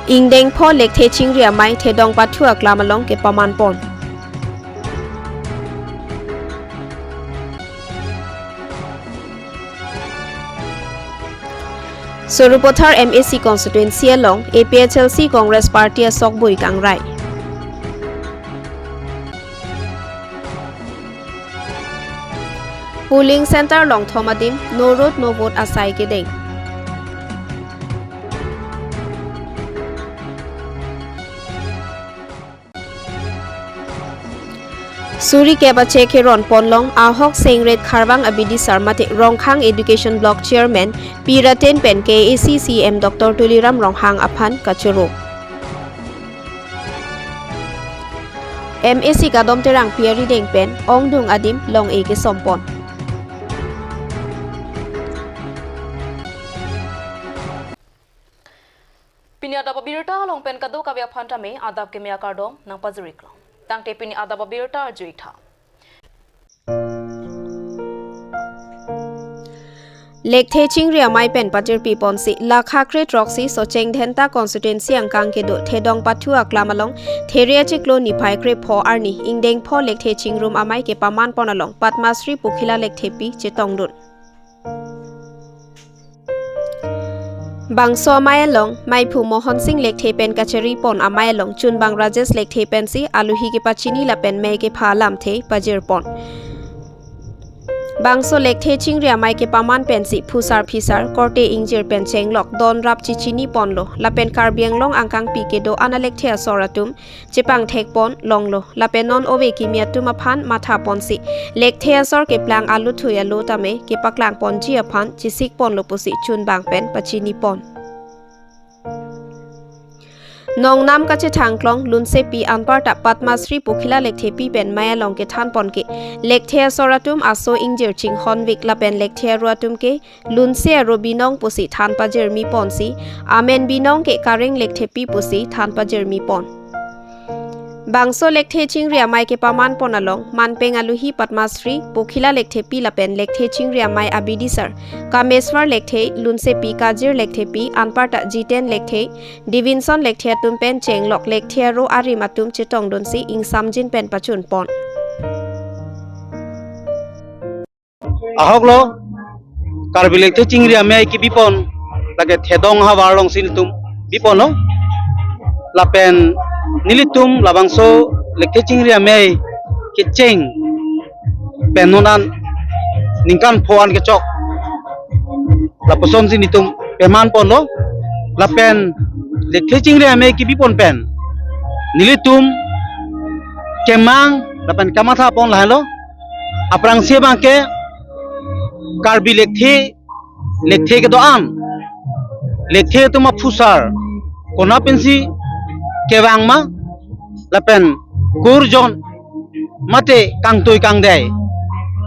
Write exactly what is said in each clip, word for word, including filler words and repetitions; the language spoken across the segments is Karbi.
Ingdeng pho lekthe chingri amei Thedong Pathu aklam along kepaman pon. Sarupathar M A C constituency along A P H L C Congress Party asokbui kangrai. Polling center longthom adim no road no vote asai kedeng. Suri kep ache keron ponlong ahok Sengret Kharbang abidisar mate Rongkhang Education Block Chairman Pi Raten pen K A A C C M Doctor Tuliram Ronghang aphan kachoro. M A C Kadom Terangpi arideng pen ongdung adim long-e kesom pon. Pini adap abirta along pen kadokave aphan tame adap keme akardom nangpajir-iklong. Tangte pini adap abirta arju-ik tha. Lekthe chingri amei pen pajirpi ponsi lakha kre throksi Socheng Dhenta constituency angkang kedo Thedong Pathu aklam along There achiklo niphai kre pho arni ingdeng pho lekthe chingrum amei kepaman pon along Padma Shri Pokhila Lekthepi chetongdun. Bangso amei along meiphu Mohon Sing Lekthe pen kachari pon amei along chunbang Rajesh Lekthe pensi aluhi kepachini lapen mei kepha alamthe pajir pon. Bangso lekthe chingri amei kepaman pensi phusar phisar korte ingjir pen chenglok don rap chichini ponlo lapen Karbi Anglong angkangpi kedo-an alekthe asor atum chepangthek pon longlo lapen non ove kimi atum aphan matha ponsi lekthe asor keplang aluthui alo tame kepaklang ponji aphan chesik ponlo pusi chunbang pen pachini pon. Nongnam kachethangklong lunsepi anparta Padma Shri Pokhila Lekthepi pen mei along kethan pon ke lekthe asor atum aso ingjir chinghonvik lapen lekthe aro atum ke lunse aro binong pusi than pajirmi ponsi amen binong ke Kareng Lekthepi pusi than pajirmi pon. Bangso lekthe chingri amei kepaman pon along manpeng aluhi Padma Shri Pokhila Lekthepi lapen lekthe chingri amei abidisar Kameswar Lekthe, lunsepi Kajir Lekthepi, anparta Jiten Lekthe, Divinson Lekthe atum pen chenglok lekthe aro arim atum chetongdunsi ingsamjin pen pachun pon. Ahok lo Karbi lekthe chingri amei kebi pon lake Thedong havar alongsi nelitum bi ponlo. Lapen nelitum labangso lekthe chingri amei kecheng pen non an ningkan pho an kechok lapusonsi nelitum peman ponlo. Lapen lekthe chingri amei kebi pon pen nelitum kemang lapen kamatha pon lahelo. Aphrangsi abang ke Karbi lekthe, lekthe kedo-an, lekthe atum aphusar kona pensi kevang ma, lapen kurjon mate kangtui kangdei,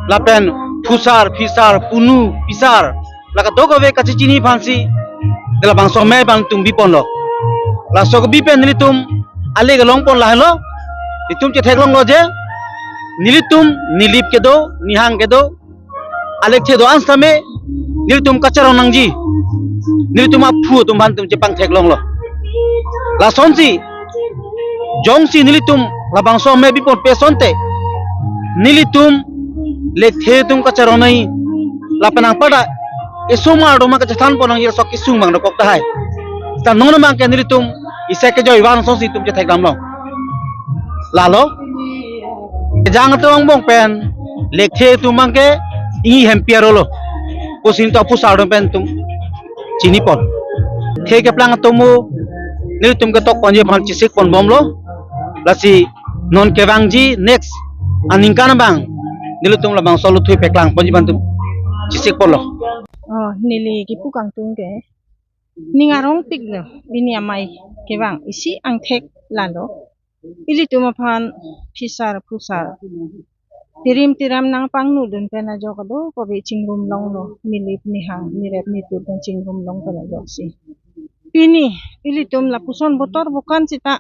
lapen phusar phisar punu pisar la kadokave kachechini aphansi de labangso amei abang nelitum bi ponlo. Laso kebi pen nelitum ale kelong pon lahelo. Nelitum chetheklonglo je nelitum Nilip kedo, Nihang kedo, alekthe do-an sitame nelitum kacharong nangji. Nelitum aphu atum aphan nelitum chepangtheklonglo. Lasonsi jongsi nelitum labangso amei bi ponpe asonte nelitum lekthe atum kacharong nangji. Lapen anparta isomar doma kachethan pon nangji, sok isung abang dokok tahai. Ta non abang ke nelitum isi kejoi vang asonsi nelitum chethekdamlo. Lalo kejang atum angbong pen lekthe atum abang ke inghi hempi arolo pusi nelitum aphusar atum pen nelitum chini pon. Lekthe keplang atum o nelitum ketok ponji aphan chesik pon bomlo. Lasi non kevangji next aningkan abang nelitum labangso aluthui peklang ponji aphan nelitum chesik ponlo. Oh, neli kipu kangtung ke ning arongpiklo, pini amei kevang isi angthek lalo. Ilitum aphan phisar phusar, tirim tiram nangpangnudun pen ajok kadokave chingrum longlo, Nilip Nihang nirep nitur pen chingrum long pen ajoksi. Pini ilitum lapuson botor bokan sita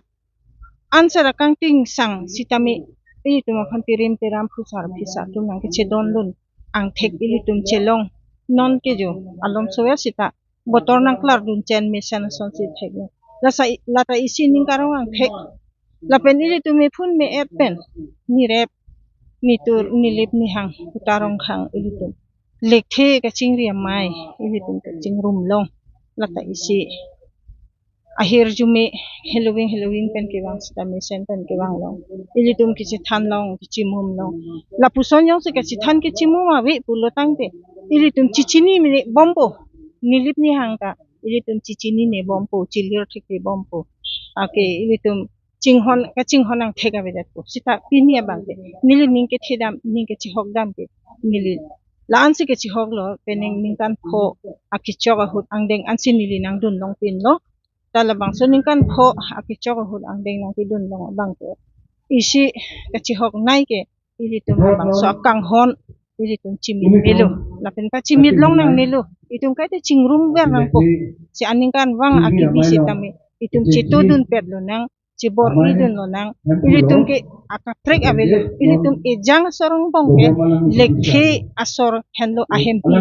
answer akangting sang sitame ilitum aphan tirim tiram phusar phisar atum nangkechedondun angthek ilitum chelong. Non ke jo alom soya sita botor nangklardun chen mesen asonsi theklo. Lasi, lata isi ning karong angthek. Lapen ilitum mephun me-et pen, nerep, netur, nelip, nehang, puta rongkhang ilitum lekthe kachingri amei, ilitum kachingrum long. Lata isi ahirjume heloving heloving pen kevang sita mesen pen kevang long. Ilitum kachethan long, kachimum long. Lapuson jongsi kachethan kachimum ave pulo tangte, ilitum chichinine bompo, nelip nehang ta ilitum chichinine bompo, chilir thekri bompo. Ake ilitum chinghon, kachinghon angthek avedetpo. Sita pini abang ke neli ning kethedam, ning kachihok dam ke neli la-ansi kachihok lo, penang ningkan pho akechok ahut angdeng ansi neli nangdun longpinlo. Ta labangso ningkan pho akechok ahut angdeng nangkedun long abang ke isi kachihoknei ke ilitum labangso akanghon ilitum chimit melo. Lapen pachimit long nangnelo. Itum kaita chingrum ver nangpo. Si aningkanvang akibi sitame itum chetodunpet lonang, chebor-idun lonang. Ilitum ke akaprek avelo. Ilitum ejang asor angbong ke lekthe asor henlo, ahempilo.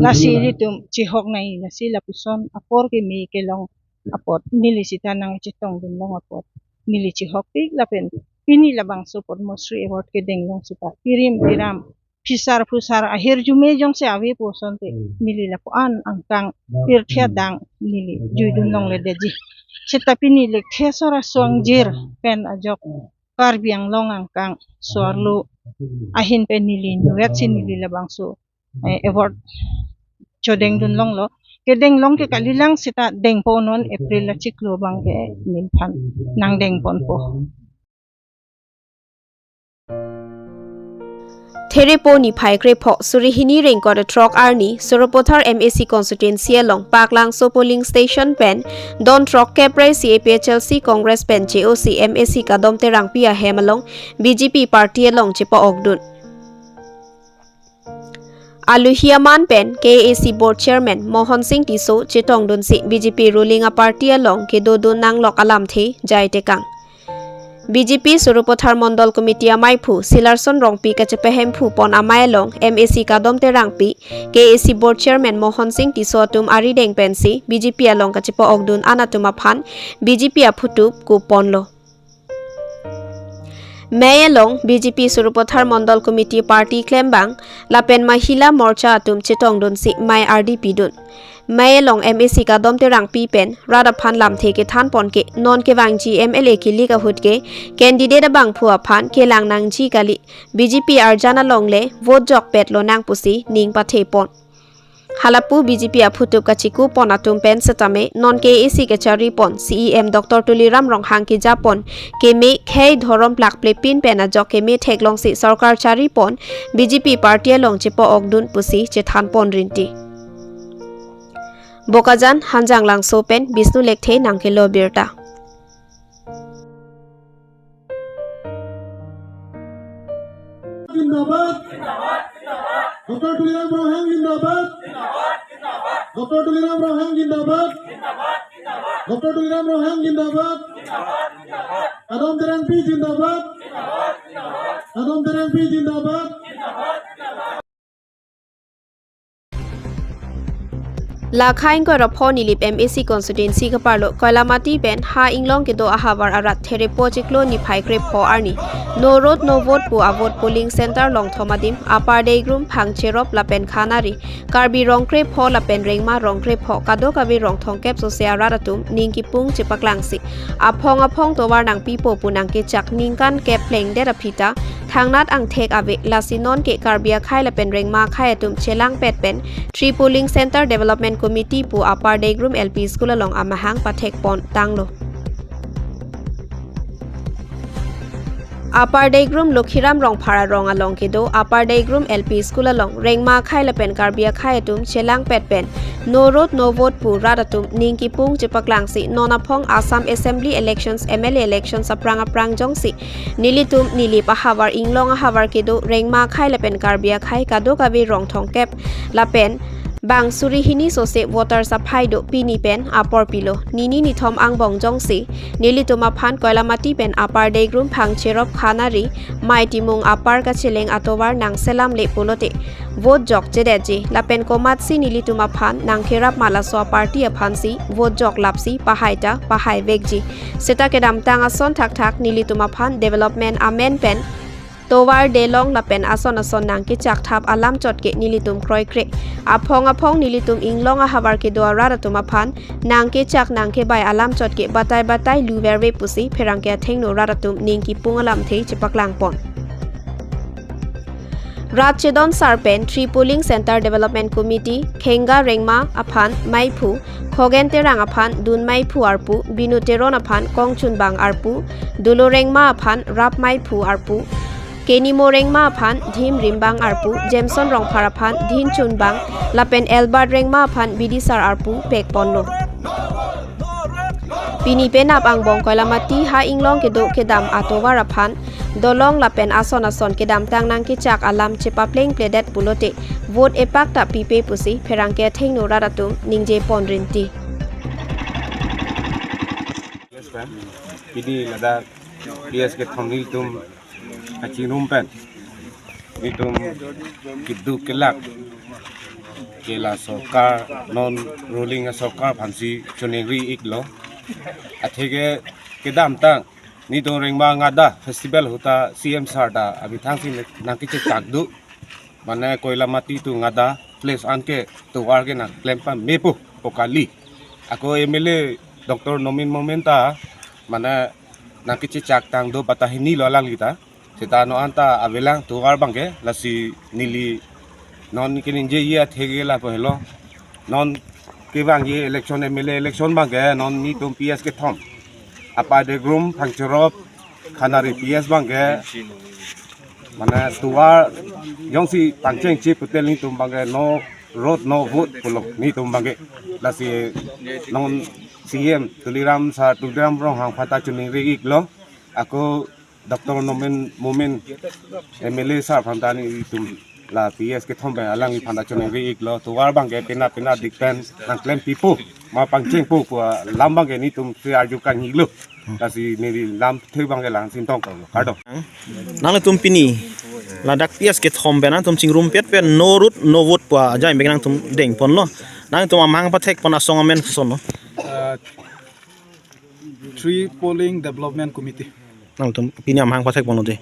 Lasi ilitum chihoknei, lasi lapuson apor keme kelong apot, neli sita nangchetongdun long apot neli chihokpik. Lapen pini labangso Padma Shri Award kedeng long sita pirim piram, phisar phusar ahirjume jongsi avepo asonte, hmm, neli lapu-an angkang, hmm, pirthe adang neli juidun longledetji. Sita pini lekthe asor aso angjir pen ajok Karbi Anglong angkang so-arlo ahin pen neli inutvet si neli labangso, eh, award chodengdun longlo. Kedeng long ke kalilang, sita dengpo, non April achiklo abang ke neliphan nangdengponpo. Therepo niphai krepho, suri hini ingkoi ra throk arni, Sarupathar M A C constituency along Paklangso polling station pen don throkkep ra isi A P H L C Congress pen J O C M A C Kadom Terangpi ahem along B J P party along chepa-okdun. Aluhi aman pen K A A C Board Chairman Mohan Singh Tisso chetongdunsi B J P ruling a-party along kedodun nanglok alamthe jaitekang. B J P Sarupathar Mondol Committee amaiphu Silarson Rongpi kachepahemphu pon amei along M A C Kadom Terangpi, K A A C Board Chairman Mohan Singh Tisso atum arideng pensi B J P along kachepa-okdun an atum aphan B J P aphutup kuponlo. Mei along B J P Sarupathar Mondol Committee party klembang lapen Mahila Morcha atum chetongdunsi mei ardi pidun. Mei along M A C Kadom Terangpi pen rat aphan lamthe kethanpon ke non kevangji M L A kilik ahut ke candidate abangphu aphan kelang nangji kali, B J P arjan along le vote jokpet lonang pusi ning pathepon. Halapu B J P aphutup kachikupon atum pen setame non K A A C kacharipon C E M Doctor Tuliram Ronghang kejapon keme khei dhorom plakplepin pen ajok keme theklongsi sorkar charipon B J P party along chepa-okdun pusi chethanpon rinti. Bokajan, Hanjanglangso pen Bishnu Lekthe nangkelo birta. Zindabad. Doctor Tuliram Ronghang zindabad. Doctor Tuliram Ronghang zindabad. Doctor Tuliram Ronghang zindabad. Kadom Terangpi zindabad. Kadom Terangpi zindabad. Lakhai ingkoi ra pho Nilip M A C constituency keparlo Koilamati pen ha inglong kedo ahavar arat Therepo chiklo niphai krepho arni No Road No Vote pu a-vote polling center longthom adim Upper Deigrum, Phangcherop lapen Khanari, Karbi rong krepho lapen Rengma rong krepho kadokave rong thomkep sose arat atum ning kipung chepaklangsi aphong aphong tovar nangpipo pu nangkechak ningkan kep plengdet aphi ta thangnat angthek ave, lasi non ke Karbi akhei lapen Rengma akhei atum chelangpet pen Three Polling Center Development Committee pu Upper Deigrum L P School along amahang pathekpon tanglo. Upper Deigrum Lokhiram Rongphar arong along kedo Upper Deigrum L P School along Rengma akhei lapen Karbi akhei atum chelangpet pen No Road No Vote pu rat atum ning kipung chepaklangsi non aphong Assam Assembly Elections, M L A Elections aphrang aphrang jongsi nelitum Nilip ahavar inglong ahavar kedo Rengma akhei lapen Karbi akhei kadokave rong thomkep lapen Bang suri hini sose voters aphai do pini pen apor pilo. Nini nithom angbong jongsi nelitum aphan Koilamati pen Upper Degrum, Phangcherop, Khanari, Mei Timung apar kacheleng atovar nangselam le pulote vote jokchedetji. Lapen komatsi nelitum aphan nangkerap ma laso aparty aphansi vote joklapsi pahai ta pahai vekji. Seta kedamtang ason thakthak nelitum aphan development amen pen tovar, delong lapen ason ason nangkechak thap alam chot ke nelitum kroikre. Aphong aphong nelitum inglong ahavar kedo arat atum aphan nangkechak nangkebai alam chot ke batai batai luverve pusi pherangke athengno rat atum ning kipung alamthe chepaklangpon. Rat chedon sar pen Three Polling Center Development Committee, Khenga Rengma aphan Meiphu, Khogen Terang aphan Dun Meiphu arpu, Binu Teron aphan Kongchunbang arpu, Dolo Rengma aphan Rap Meiphu arpu, Kenimo Rengma aphan Dhim Rimbang arpu, Jameson Rongphar aphan Dhin Chunbang, lapen Albert Rengma aphan Bidisar arpu pekponlo. Pini penap angbong Koilamati ha inglong kedo kedam atovar aphan, dolong lapen ason ason kedamtang nangkechak alam chepaplengpledet pulote vote epak ta pipe pusi pherangke athengno rat atum ningje ponrinti. Yes, ma'am. Pini ladak P S kethom nelitum kachingrum pen nelitum keduk kelak ke la sorkar, non ruling sorkar aphansi choningri iklo. Atheke kedamtang nelitum Rengma Ngada Festival ahut ta C M sir ta abithangsi nangkechechak do. Mane Koilamati to Ngada place anke tovar ke nangklem pamepo pu kali. Ako M L A Doctor Nomin Momin ta mane nangkechechak tang do bata hini lo alangli ta. Seta non anta avelang tovar abangke, lasi neli non keningjeji atheke lapu helo. Non kevangji election, M L A election abangke non nelitum P S kethom, Upper Degrum, Phangcherop, Khanari P S abangke mane tovar jongsi pangchengche pulote nelitum abangke no road no vote pulo nelitum abangke. Lasi non C M Tuliram sir, Tuliram Ronghang aphan ta choningri iklo. Ako Doctor Nomin Momin M L A sir aphan ta nelitum la P S kethom pen alangli aphan ta choningri iklo. Tovar abangke pina pina dik pen nangklem pipo ma pangchengpo pu alam abangke nelitum si arju kanghilo. Lasi neli lamthe abangke la-an si ingtong kalo. Kardom. Nanglitum pini ladak P S kethom pen nangtum chingrumpet pen no road no vote pu ajai mek nangtum dengponlo. Nangtum amahang pathekpon asong amen kosonlo? Uh, Three Polling Development Committee. Nangtum pini amahang pathekponlo te.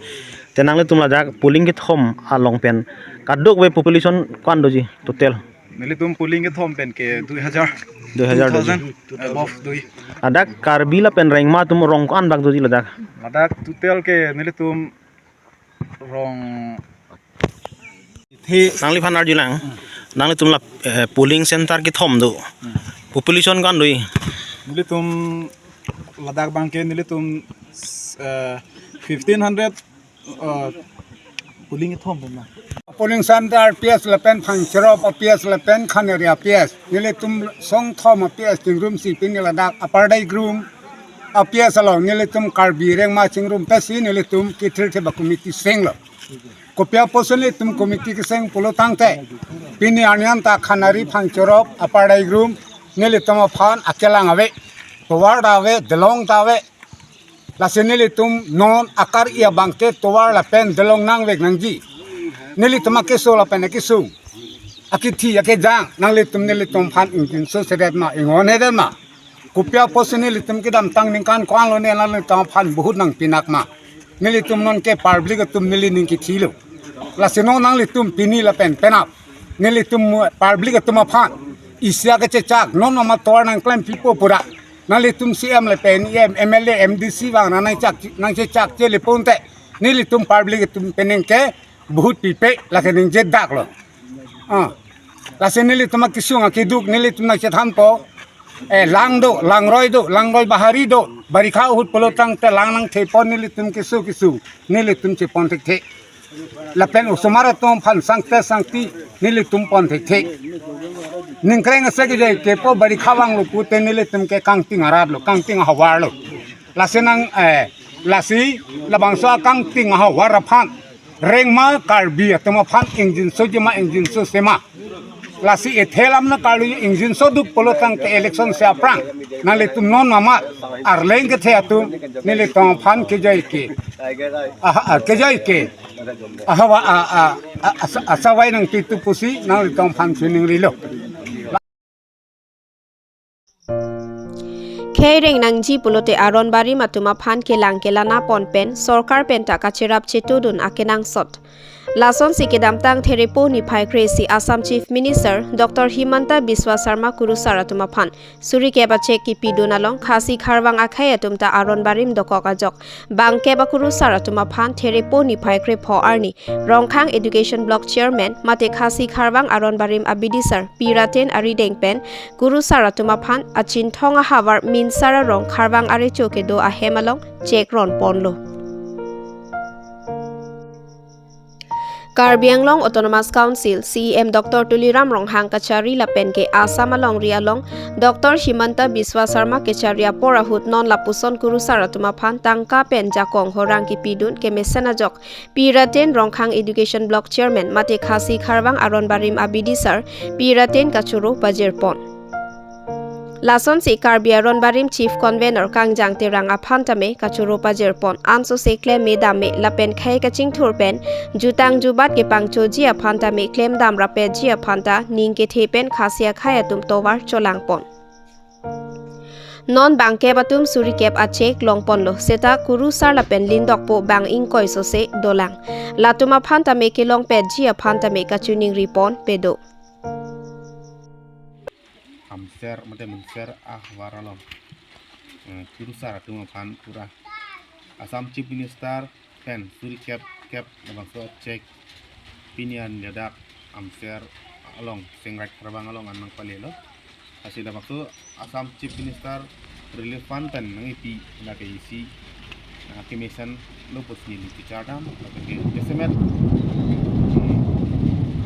Te nanglitum ladak polling kethom along pen kadokave population ko-an doji total? Nelitum polling kethom pen ke dui hajar. Dui hajar doji. Two thousand above dui. Ladak Karbi lapen Rengma atum rong ko-an bak doji ladak? Ladak total ke nelitum rong the. Nangliphan arjulang. Nanglitum la, eh, polling center kethom do. Population ko-an doji? Nelitum ladak abangke nelitum, eh, fifteen hundred, eh, polling kethom pen ma. Polling center P S lapen Phangcherop P S lapen Khanari P S. Nelitum songthom P S chingrumsi pini ladak Upper Degrum P S along nelitum Karbi Rengma chingrumpetsi nelitum kethirthe ba committee senglo. Kopi apotsi nelitum committee keseng pulo tangte, pini arni anta Khanari, Phangcherop, Upper Degrum nelitum aphan akelang ave, tovar ta ave, delong ta ave. Lasi nelitum non akar-i abangke tovar lapen delong nangvek nangji. Nelitum akeso lapen akesung, akethi akejang nanglitum nelitum aphan ingjinso sedet ma, inghonhedet ma? Kopi apotsi nelitum kedamtang ningkan ko-an lone nanglitum aphan vote nangpinak ma? Nelitum nonke public atum neli ning kethilo. Lasi non nanglitum pini lapen penap nelitum public atum aphan isi akechechak, non mama tovar nangklem pipo pura nanglitum C M lapen E M, M L A, M D C vang nangchak, nangchechakche le pulote nelitum public atum penang ke vote pipe, lake ningje daklo. Ah. Lasi nelitum akesung akeduk nelitum nangchethanpo. Eh, lang do, langroi do, langroi bahari do. Barikha ahut pulo tangte lang nangthepon nelitum keso keso nelitum chepon thekthe. Lapen osomar atum aphan sangte sangti nelitum pon thekthe. Ningkreng ase kejai kepo barikha vanglo pute nelitum ke kangting arat lo, kangting ahavar lo. Lasi nang, eh, lasi labangso akangting ahavar aphan Rengma Karbi atum aphan ingjinsoji ma, ingjinso se ma? Lasi ethe alam nangkarlu, ingjinso duk pulo tangte election si aphrang nanglitum non mama arleng kethe atum nelitum aphan kejai ke. Aha, ah, kejai ke. Ahawa, ah, ah, ah, asa-, asawai nangpitu pusi nanglitum aphan chiningrilo. Khei reng nangji pulote aron barim atum aphan kelang kelana pon pen sorkar pen ta kacherap chetudun akenangsot. Lasonsi kedamtang Therepo niphai kre-isi Assam Chief Minister Doctor Himanta Biswa Sarma kurusar atum aphan suri kep a-cheque kipidun along Khasi Kharvang akhei atum ta aron barim dokok ajok bangkep akurusar atum aphan Therepo niphai krepho arni Rongkhang Education Block Chairman mate Khasi Kharvang aron barim abidisar Pi Raten arideng pen kurusar atum aphan Achinthong ahavar Minsar arong Kharvang arecho kedo ahem along cheque ron ponlo. Karbi Anglong Autonomous Council C E M Doctor Tuliram Ronghang kachari lapen ke Assam alongri along Doctor Himanta Biswa Sarma kechari apor ahut non lapuson kurusar atum aphan tangka pen jakong horang kipidun kemesen ajok Pi Raten Rongkhang Education Block Chairman mate Khasi Kharvang aron barim abidisar Pi Raten kachoro pajir pon. Lasonsi Karbi aron barim Chief Convener Kangjang Terang aphan tame kachoro pajir pon, ansose klem me dam me lapen khei kachingthur pen jutang jubat kepangchoji aphan tame klem dam rapetji aphan ta ning kethe pen Khasi akhei atum tovar cholang pon. Non bangkep atum suri kep a-cheque long ponlo, seta kurusar lapen lindokpo bang ingkoi sose dolang. Latum aphan tame kelong petji aphan tame kachiningri pon pedo. Amser mate Munser ahavar along, eh, kurusar atum aphan pura Assam Chief Minister pen suri kep kep labangso cheque pini arni ladak Amser along Sengrai Kharvang along an nangpalelo. Lasi labangso Assam Chief Minister Relief Fund pen nangkipi lake isi, ah, kemesen lo pusi neli kechardam, lake jasemet, hmm,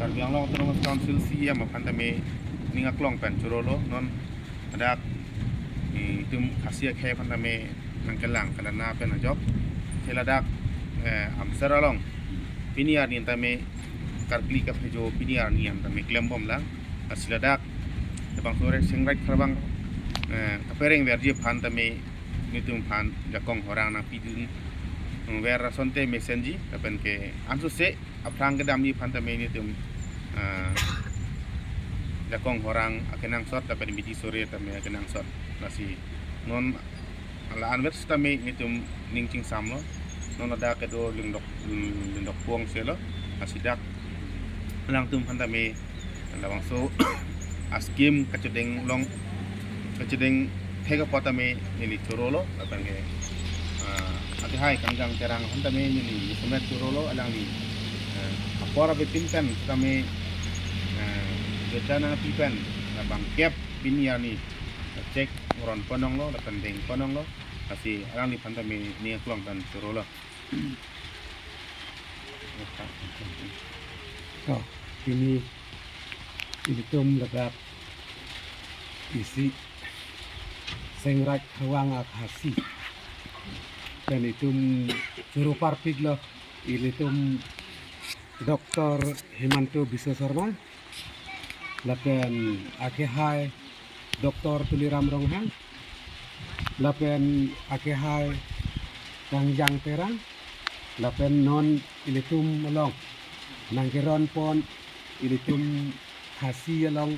Karbi Anglong Autonomous Council C E M aphan tame ning aklong pen chorolo, non ladak, eh, itum Khasi akhei aphan tame nangkelang kelana pen ajok. Lasi ladak, eh, Amser along pini arni tame karkli kaphejo pini arni an tame klem bomlang. Lasi ladak labangso Sengrai Kharvang, eh, kapereng verji aphan tame nelitum aphan jakong horang nangpidun, mm, ver asonte mesenji lapen ke ansose aphrang kedamji aphan tame nelitum, ah, jakong horang akenangsot lapen midi sore tame akenangsot. Lasi non la-an ver sitame nelitum ning chingsamlo. Non ladak kedo lindok, mm, lindokpo angselo. Lasi dak alangtum aphan tame labangso a-scheme kachedeng long, kachedeng thek apot tame neli chorolo lapen ke, ah, akehai Kangjang Terang aphan tame neli semet chorolo, alangli, ah, apor abitin pen tame, ah, beta nangpi pen labangkep pini arni cheque ron ponlonglo lapen deng ponlonglo. Lasi alangliphan tame ning aklong pen chorolo. To, pini ilitum ladak isi Sengrai Kharvang a-Khasi pen itum choro parpiklo ilitum Doctor Himanta Biswa Sarma, lapen akehai Doctor Tuliram Ronghang, lapen akehai Kangjang Terang, lapen non ilitum along nangkeron pon ilitum Khasi along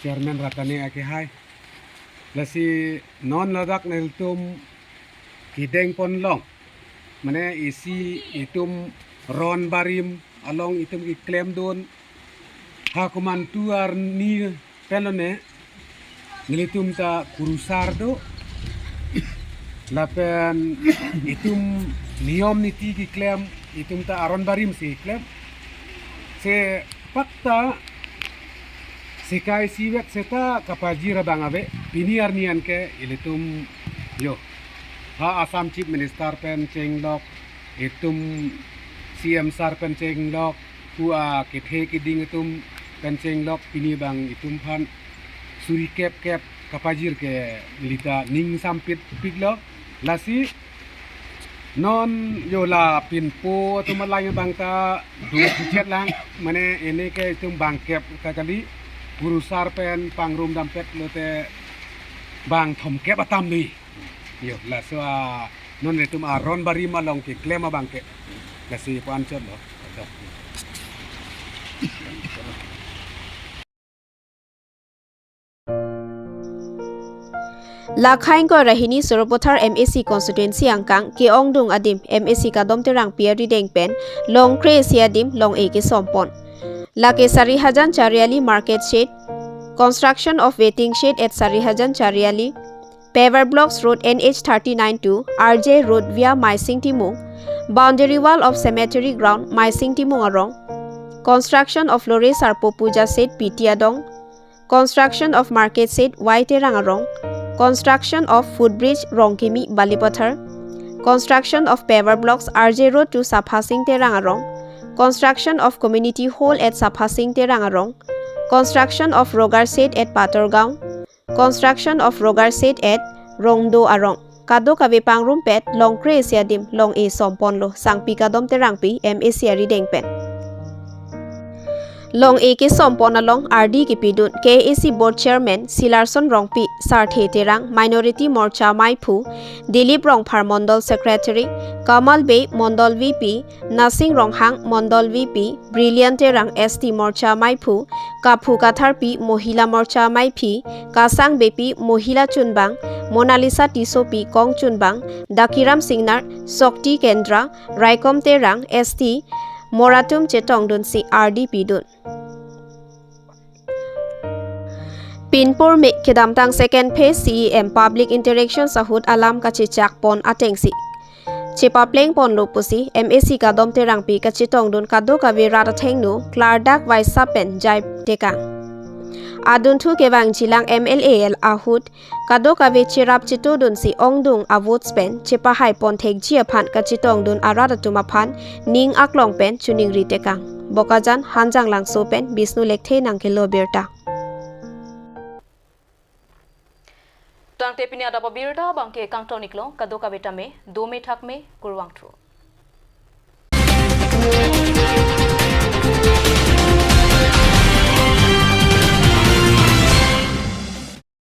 Chairman Ratane akehai. Lasi non ladak nelitum kedeng ponlong, mane isi itum ron barim along itum keklemdun ha komantu arni pen lone nelitum ta kurusar do, lapen itum niyom niti keklem, itum ta aron barim si keklem. Se pakta sekai sivet seta kapajir abang ave, pini arni an ke ilitum yo ha Assam Chief Minister pen chenglok, itum C M sir pen chenglok, pu akethe keding atum pen chenglok, pini abang itum aphan suri kep kep kapajir ke lita ning sampit piklo. Lasi non yo la pinpo atum alang abang ta dua puchet lang, mane ene ke itum bangkep ta kali. Guru sar pen pangrum dampet lote bang thomkep atam di. Yo, laso a non netum aron barim along keklem abang ke. Lasi pu-an chotlo. Lakhaing ko Rohini Sarupathar M A C constituency angkang ke-ongdung adim M A C Kadom Terangpi arideng pen Longkre isi adim long-e kesompon. Lake Sarihajan Chariali Market Shed, construction of waiting shed at Sarihajan Chariali, paver blocks road N H thirty-nine to R J Road via Maising Timung, boundary wall of cemetery ground Maising Timung arong, construction of Lore Sarpo Puja Shed P T Adong, construction of market shed Y Terang arong, construction of footbridge Rongkimi Balipathar, construction of paver blocks R J Road to Sapha Sing Terang arong, construction of community hall at Sapha Sing Terang arong, construction of rogar shed at Patorgaon, construction of rogar shed at Rongdo arong. Kadokave pangrumpet Longkre isi adim long-e somponlo, Sangpi Kadom Terangpi M A C arideng pen. Long-e kesompon along ardi kepidun K A A C Board Chairman Silarson Rongpi, Sarthe Terang, Minority Morcha Maiphu, Dilip Rongphar Mondol Secretary, Kamal Bey Mondol V P, Nasing Ronghang Mondol V P, Brilliant Terang S T Morcha Maiphu, Kaphu Katharpi Mohila Morcha Maiphi, Kasang Beypi Mohila Chunbang, Monalisa Tissopi Kong Chunbang, Dakiram Singnar Sokti Kendra, Raikom Terang S T, Moratum chetongdunsi ardi pidun. Pinpur me kedamtang second phase C E M public interaction ahut alam kachechakpon atengsi chepaplengponlo pusi M A C Kadom Terangpi kachetongdun kadokave rat athengno klardak vaisa pen jai tekang. Adunthu kevangjilang M L A L ahut kadokave cherap chetodunsi ongdung a-votes pen chepahaipon thekji aphan kachetongdun arat atum aphan ning aklong pen choningri tekang. Bokajan, Hanjanglangso pen Bishnu Lekthe nangkelo birta. Tangte pini adap abirta abangke kangton-iklo, kadokave tame dome thakme, kurvangthu.